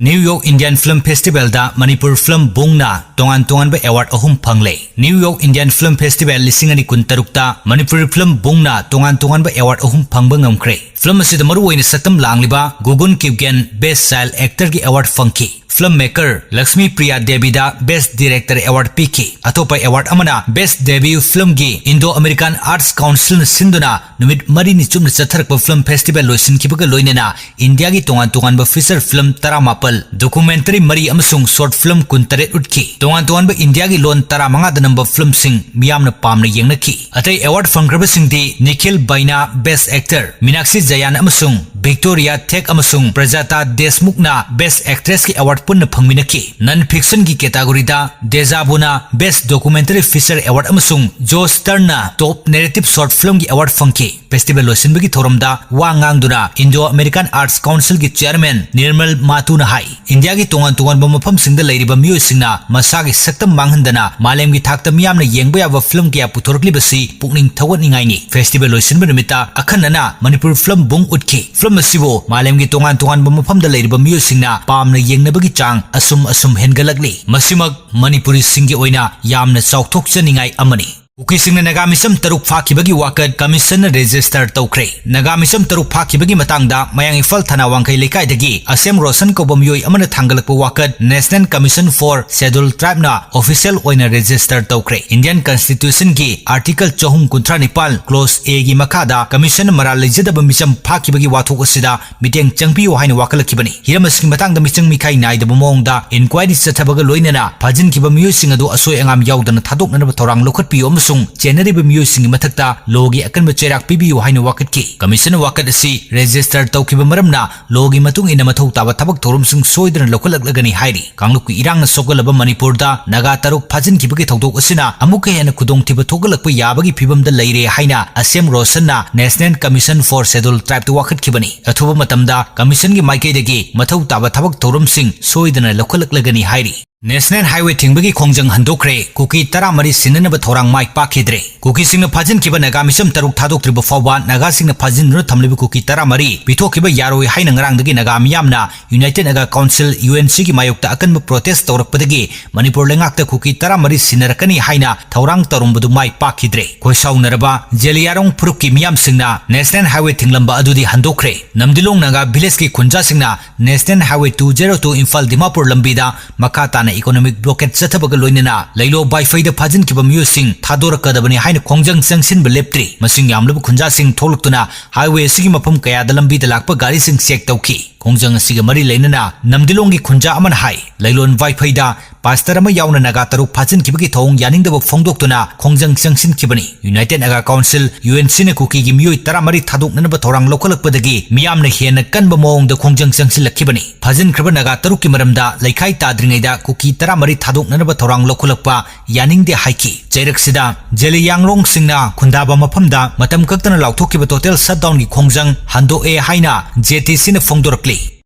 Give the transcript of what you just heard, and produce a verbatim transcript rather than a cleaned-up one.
New York Indian Film Festivalꯗ Manipur film ꯕꯨꯡꯅ ꯇꯣꯉꯥꯟ ꯇꯣꯉꯥꯟꯕ award ꯑꯍꯨꯝ ꯐꯪꯂꯦ꯫ New York Indian Film Festival ꯂꯤꯁꯤꯡ ꯑꯅꯤ ꯀꯨꯟꯇꯔꯨꯛꯇ ꯃꯅꯤꯄꯨꯔꯤ film ꯕꯨꯡꯅ ꯇꯣꯉꯥꯟ ꯇꯣꯉꯥꯟꯕ award ꯑꯍꯨꯝ ꯐꯪꯕ ꯉꯝꯈ꯭ꯔꯦ꯫ Film ꯑꯁꯤꯗ ꯃꯔꯨꯑꯣꯏꯅ ꯁꯛꯇꯝ ꯂꯥꯡꯂꯤꯕ ꯒꯨꯒꯨꯟ ꯀꯤꯞꯒꯦꯟ Best Child Actorꯒꯤ award ꯐꯪꯈꯤ꯫ Film maker Lakshmi Priya ꯗꯦꯕꯤꯗ Best Director award ꯄꯤꯈꯤ꯫ ꯑꯇꯣꯞꯄ award ꯑꯃꯅ Best Debut Filmꯒꯤ Indo American Arts Councilꯅ ꯁꯤꯟꯗꯨꯅ ꯅꯨꯃꯤꯠ ꯃꯔꯤꯅꯤ ꯆꯨꯞꯅ ꯆꯠꯊꯔꯛꯄ film festival ꯂꯣꯏꯁꯤꯟꯈꯤꯕꯒ ꯂꯣꯏꯅꯅ ꯏꯟꯗꯤꯌꯥꯒꯤ ꯇꯣꯉꯥꯟ ꯇꯣꯉꯥꯟꯕ feature film ꯇꯔꯥꯃꯥꯄꯜ, documentary ꯃꯔꯤ ꯑꯃꯁꯨꯡ short film ꯀꯨꯟꯇꯔꯦꯠ ꯎꯠꯈꯤ꯫ ꯇꯣꯉꯥꯟ ꯇꯣꯉꯥꯟꯕ ꯏꯟꯗꯤꯌꯥꯒꯤ ꯂꯣꯟ ꯇꯔꯥꯃꯉꯥꯗ ꯅꯝꯕ filmꯁꯤꯡ ꯃꯤꯌꯥꯝꯅ ꯄꯥꯝꯅ ꯌꯦꯡꯅꯈꯤ꯫ ꯑꯇꯩ award ꯐꯪꯈ꯭ꯔꯕꯁꯤꯡꯗꯤ Nikhil ꯕꯩꯅꯥ Best Actor, Meenakshi ꯖꯌꯥꯟ ꯑꯃꯁꯨꯡ ꯚꯤꯛꯇꯣꯔꯤꯌꯥ ꯊꯦꯛ ꯑꯃꯁꯨꯡ ꯄ꯭ꯔꯖꯥꯇꯥ ꯗꯦꯁꯃꯨꯈꯅ Best Actressꯀꯤ award ꯄꯨꯟꯅ ꯐꯪꯃꯤꯟꯅꯈꯤ꯫ Non fictionꯒꯤ categoryꯗ ꯗꯦꯖꯥꯕꯨꯅ Best Documentary Feature award ꯑꯃꯁꯨꯡ ꯖꯣꯁ ꯇꯔꯟꯅ Top Narrative Short Filmꯒꯤ award ꯐꯪꯈꯤ꯫ Festival ꯂꯣꯏꯁꯤꯟꯕꯒꯤ ꯊꯧꯔꯝꯗ ꯋꯥ ꯉꯥꯡꯗꯨꯅ Indo American Arts Councilꯒꯤ chairman Nirmal ꯃꯥꯇꯨꯅ ꯍꯥꯏ, ꯏꯟꯗꯤꯌꯥꯒꯤ ꯇꯣꯉꯥꯟ ꯇꯣꯉꯥꯟꯕ ꯃꯐꯝꯁꯤꯡꯗ ꯂꯩꯔꯤꯕ ꯃꯤꯑꯣꯏꯁꯤꯡꯅ ꯃꯁꯥꯒꯤ ꯁꯛꯇꯝ ꯃꯥꯡꯍꯟꯗꯅ ꯃꯥꯂꯦꯝꯒꯤ ꯊꯥꯛꯇ ꯃꯤꯌꯥꯝꯅ ꯌꯦꯡꯕ ꯌꯥꯕ film ꯀꯌꯥ ꯄꯨꯊꯣꯔꯛꯂꯤꯕꯁꯤ ꯄꯨꯛꯅꯤꯡ ꯊꯧꯒꯠꯅꯤꯡꯉꯥꯏꯅꯤ꯫ Festival ꯂꯣꯏꯁꯤꯟꯕ ꯅꯨꯃꯤꯠꯇ ꯑꯈꯟꯅꯅ ꯃꯅꯤꯄꯨꯔ film ꯕꯨꯡ ꯎꯠꯈꯤ꯫ Film ꯑꯁꯤꯕꯨ ꯃꯥꯂꯦꯝꯒꯤ ꯇꯣꯉꯥꯟ ꯇꯣꯉꯥꯟꯕ ꯃꯐꯝꯗ ꯂꯩꯔꯤꯕ ꯃꯤꯑꯣꯏꯁꯤꯡꯅ ꯄꯥꯝꯅ ꯌꯦꯡꯅꯕꯒꯤ ꯆꯥꯡ ꯑꯁꯨꯝ ꯑꯁꯨꯝ ꯍꯦꯟꯒꯠꯂꯛꯂꯤ꯫ ꯃꯁꯤꯃꯛ ꯃꯅꯤꯄꯨꯔꯤꯁꯤꯡꯒꯤ ꯑꯣꯏꯅ ꯌꯥꯝꯅ ꯆꯥꯎꯊꯣꯛꯆꯅꯤꯡꯉꯥꯏ ꯑꯃꯅꯤ꯫ ꯀꯨꯀꯤꯁꯤꯡꯅ ꯅꯥꯒꯥ ꯃꯤꯆꯝ ꯇꯔꯨꯛ ꯐꯥꯈꯤꯕꯒꯤ ꯋꯥꯀꯠ Commissionꯅ register ꯇꯧꯈ꯭ꯔꯦ꯫ ꯅꯥꯒꯥ ꯃꯤꯆꯝ ꯇꯔꯨꯛ ꯐꯥꯈꯤꯕꯒꯤ ꯃꯇꯥꯡꯗ ꯃꯌꯥꯡ ꯏꯝꯐꯥꯜ ꯊꯅꯥ ꯋꯥꯡꯈꯩ ꯂꯩꯀꯥꯏꯗꯒꯤ ꯑꯁꯦꯝ ꯔꯣꯁꯟ ꯀꯧꯕ ꯃꯤꯑꯣꯏ ꯑꯃꯅ ꯊꯥꯡꯒꯠꯂꯛꯄ ꯋꯥꯀꯠ National Commission for Scheduled Tribeꯅ official ꯑꯣꯏꯅ register ꯇꯧꯈ꯭ꯔꯦ꯫ Indian Constitutionꯒꯤ Article ꯆꯍꯨꯝ ꯀꯨꯟꯊ꯭ꯔꯥ ꯅꯤꯄꯥꯜ Clause Aꯒꯤ ꯃꯈꯥꯗ Commissionꯅ ꯃꯔꯥꯜ ꯂꯩꯖꯗꯕ ꯃꯤꯆꯝ ꯐꯥꯈꯤꯕꯒꯤ ꯋꯥꯊꯣꯛ ꯑꯁꯤꯗ ꯃꯤꯠꯌꯦꯡ ꯆꯪꯕꯤꯌꯨ ꯍꯥꯏꯅ ꯋꯥꯀꯠꯂꯛꯈꯤꯕꯅꯤ꯫ ꯍꯤꯔꯝ ꯑꯁꯤꯒꯤ ꯃꯇꯥꯡꯗ ꯃꯤꯆꯪ ꯃꯤꯈꯥꯏ ꯅꯥꯏꯗꯕ ꯃꯑꯣꯡꯗ inquiry ꯆꯠꯊꯕꯒ ꯂꯣꯏꯅꯅ ꯐꯥꯖꯤꯟꯈꯤꯕ ꯃꯤꯑꯣꯏꯁꯤꯡ ꯑꯗꯨ ꯑꯁꯣꯏ ꯑꯉꯥꯝ ꯌꯥꯎꯗꯅ ꯊꯥꯗꯣꯛꯅꯅꯕ ꯊꯧꯔꯥꯡ ꯂꯧꯈꯠꯄꯤꯌꯨ ꯑꯃꯁꯨꯡ ꯆꯦꯟꯅꯔꯤꯕ ꯃꯤꯑꯣꯏꯁꯤꯡꯒꯤ ꯃꯊꯛꯇ lawꯒꯤ ꯑꯀꯟꯕ ꯆꯩꯔꯥꯛ ꯄꯤꯕꯤꯌꯨ ꯍꯥꯏꯅ ꯋꯥꯀꯠꯈꯤ꯫ Commissionꯅ ꯋꯥꯀꯠ ꯑꯁꯤ register ꯇꯧꯈꯤꯕ ꯃꯔꯝꯅ lawꯒꯤ ꯃꯇꯨꯡ ꯏꯟꯅ ꯃꯊꯧ ꯇꯥꯕ ꯊꯕꯛ ꯊꯧꯔꯝꯁꯤꯡ ꯁꯣꯏꯗꯅ ꯂꯧꯈꯠꯂꯛꯂꯒꯅꯤ ꯍꯥꯏꯔꯤ꯫ ꯀꯥꯡꯂꯨꯞꯀꯤ ꯏꯔꯥꯡꯅ ꯁꯣꯛꯍꯜꯂꯕ ꯃꯅꯤꯄꯨꯔꯗ ꯅꯥꯒꯥ ꯇꯔꯨꯛ ꯐꯥꯖꯤꯟꯈꯤꯕꯒꯤ ꯊꯧꯗꯣꯛ ꯑꯁꯤꯅ ꯑꯃꯨꯛꯀ ꯍꯦꯟꯅ ꯈꯨꯗꯣꯡꯊꯤꯕ ꯊꯣꯛꯍꯜꯂꯛꯄ ꯌꯥꯕꯒꯤ ꯐꯤꯕꯝꯗ ꯂꯩꯔꯦ ꯍꯥꯏꯅ ꯑꯁꯦꯝ ꯔꯣꯁꯟꯅ National Commission for Scheduled Tribeꯇ ꯋꯥꯀꯠꯈꯤꯕꯅꯤ꯫ ꯑꯊꯨꯕ ꯃꯇꯝꯗ Commissionꯒꯤ ꯃꯥꯏꯀꯩꯗꯒꯤ ꯃꯊꯧ ꯇꯥꯕ ꯊꯕꯛ ꯊꯧꯔꯝꯁꯤꯡ ꯁꯣꯏꯗꯅ ꯂꯧꯈꯠꯂꯛꯂꯒꯅꯤ ꯍꯥꯏꯔꯤ꯫ National Highway ꯊꯤꯡꯕꯒꯤ ꯈꯣꯡꯖꯪ ꯍꯟꯗꯣꯛꯈ꯭ꯔꯦ꯫ ꯀꯨꯀꯤ ꯇꯔꯥꯃꯔꯤ ꯁꯤꯟꯅꯅꯕ ꯊꯧꯔꯥꯡ ꯃꯥꯏ ꯄꯥꯛꯈꯤꯗ꯭ꯔꯦ꯫ ꯀꯨꯀꯤꯁꯤꯡꯅ ꯐꯥꯖꯤꯟꯈꯤꯕ ꯅꯥꯒꯥ ꯃꯤꯆꯝ ꯇꯔꯨꯛ ꯊꯥꯗꯣꯛꯇ꯭ꯔꯤꯕ ꯐꯥꯎꯕ ꯅꯥꯒꯥꯁꯤꯡꯅ ꯐꯥꯖꯤꯟꯗꯨꯅ ꯊꯝꯂꯤꯕ ꯀꯨꯀꯤ ꯇꯔꯥꯃꯔꯤ ꯄꯤꯊꯣꯛꯈꯤꯕ ꯌꯥꯔꯣꯏ ꯍꯥꯏꯅ ꯉꯔꯥꯡꯗꯒꯤ ꯅꯥꯒꯥ ꯃꯤꯌꯥꯝꯅ United Naga Council, U N C ꯒꯤ ꯃꯥꯌꯣꯛꯇ ꯑꯀꯟꯕ protest ꯇꯧꯔꯛꯄꯗꯒꯤ ꯃꯅꯤꯄꯨꯔ ꯂꯩꯉꯥꯛꯇ ꯀꯨꯀꯤ ꯇꯔꯥꯃꯔꯤ ꯁꯤꯟꯅꯔꯛꯀꯅꯤ ꯍꯥꯏꯅ ꯊꯧꯔꯥꯡ ꯇꯧꯔꯝꯕꯗꯨ ꯃꯥꯏ ꯄꯥꯛꯈꯤꯗ꯭ꯔꯦ꯫ ꯈꯣꯏꯁꯥꯎꯅꯔꯕ ꯖꯦꯂꯤꯌꯥꯡꯔꯣꯡ ꯐꯨꯔꯨꯞꯀꯤ ꯃꯤꯌꯥꯝꯁꯤꯡꯅ National Highway ꯊꯤꯡꯂꯝꯕ ꯑꯗꯨꯗꯤ ꯍꯟꯗꯣꯛꯈ꯭ꯔꯦ꯫ ꯅꯝꯗꯤꯂꯣꯡ ꯅꯥꯒꯥ village ꯀꯤ ꯈꯨꯟꯖꯥꯁꯤꯡꯅ National Highway two zero two Imphal Dimapur ꯂꯝꯕꯤꯗ ꯃꯈꯥ ꯇꯥꯅ economic blockade ꯆꯠꯊꯕꯒ ꯂꯣꯏꯅꯅ ꯂꯩꯂꯣ ꯕꯥꯏꯐꯩꯗ ꯐꯥꯖꯤꯟꯈꯤꯕ ꯃꯤꯑꯣꯏꯁꯤꯡ ꯊꯥꯗꯣꯔꯛꯀꯗꯕꯅꯤ ꯍꯥꯏꯅ ꯈꯣꯡꯖꯪ ꯆꯪꯁꯤꯟꯕ ꯂꯦꯞꯇ꯭ꯔꯤ꯫ ꯃꯁꯤꯡ ꯌꯥꯝꯂꯕ ꯈꯨꯟꯖꯥꯁꯤꯡ ꯊꯣꯛꯂꯛꯇꯨꯅ highway ꯑꯁꯤꯒꯤ ꯃꯐꯝ ꯀꯌꯥꯗ ꯂꯝꯕꯤꯗ ꯂꯥꯛꯄ ꯒꯥꯔꯤꯁꯤꯡ check ꯇꯧꯈꯤ꯫ ꯈꯣꯡꯖꯪ ꯑꯁꯤꯒ ꯃꯔꯤ ꯂꯩꯅꯅ ꯅꯝꯗꯤꯂꯣꯡꯒꯤ ꯈꯨꯟꯖꯥ ꯑꯃꯅ ꯍꯥꯏ, ꯂꯩꯂꯣꯟ ꯕꯥꯏꯐꯩꯗ ꯄꯥꯁꯇꯔ ꯑꯃ ꯌꯥꯎꯅ ꯅꯥꯒꯥ ꯇꯔꯨꯛ ꯐꯥꯖꯤꯟꯈꯤꯕꯒꯤ ꯊꯧꯑꯣꯡ ꯌꯥꯅꯤꯡꯗꯕ ꯐꯣꯡꯗꯣꯛꯇꯨꯅ ꯈꯣꯡꯖꯪ ꯆꯪꯁꯤꯟꯈꯤꯕꯅꯤ꯫ United Naga Council, U N C ꯅ ꯀꯨꯀꯤꯒꯤ ꯃꯤꯑꯣꯏ ꯇꯔꯥꯃꯔꯤ ꯊꯥꯗꯣꯛꯅꯅꯕ ꯊꯧꯔꯥꯡ ꯂꯧꯈꯠꯂꯛꯄꯗꯒꯤ ꯃꯤꯌꯥꯝꯅ ꯍꯦꯟꯅ ꯀꯟꯕ ꯃꯑꯣꯡꯗ ꯈꯣꯡꯖꯪ ꯆꯪꯁꯤꯜꯂꯛꯈꯤꯕꯅꯤ꯫ ꯐꯥꯖꯤꯟꯈ꯭ꯔꯕ ꯅꯥꯒꯥ ꯇꯔꯨꯛꯀꯤ ꯃꯔꯝꯗ ꯂꯩꯈꯥꯏ ꯇꯥꯗ꯭ꯔꯤꯉꯩꯗ ꯀꯨꯀꯤ ꯇꯔꯥꯃꯔꯤ ꯊꯥꯗꯣꯛꯅꯅꯕ ꯊꯧꯔꯥꯡ ꯂꯧꯈꯠꯂꯛꯄ ꯌꯥꯅꯤꯡꯗꯦ ꯍꯥꯏꯈꯤ꯫ ꯆꯩꯔꯛꯁꯤꯗ ꯖꯦꯂꯤꯌꯥꯡꯔꯣꯡꯁꯤꯡꯅ ꯈꯨꯟꯗꯥꯕ ꯃꯐꯝꯗ ꯃꯇꯝ ꯀꯛꯇꯅ ꯂꯥꯎꯊꯣꯛꯈꯤꯕ total shutdown ꯒꯤ ꯈꯣꯡꯖꯪ ꯍꯟꯗꯣꯛꯑꯦ ꯍꯥꯏꯅ J T C ꯅ ꯐꯣꯡꯗꯣꯔꯛꯂꯤ꯫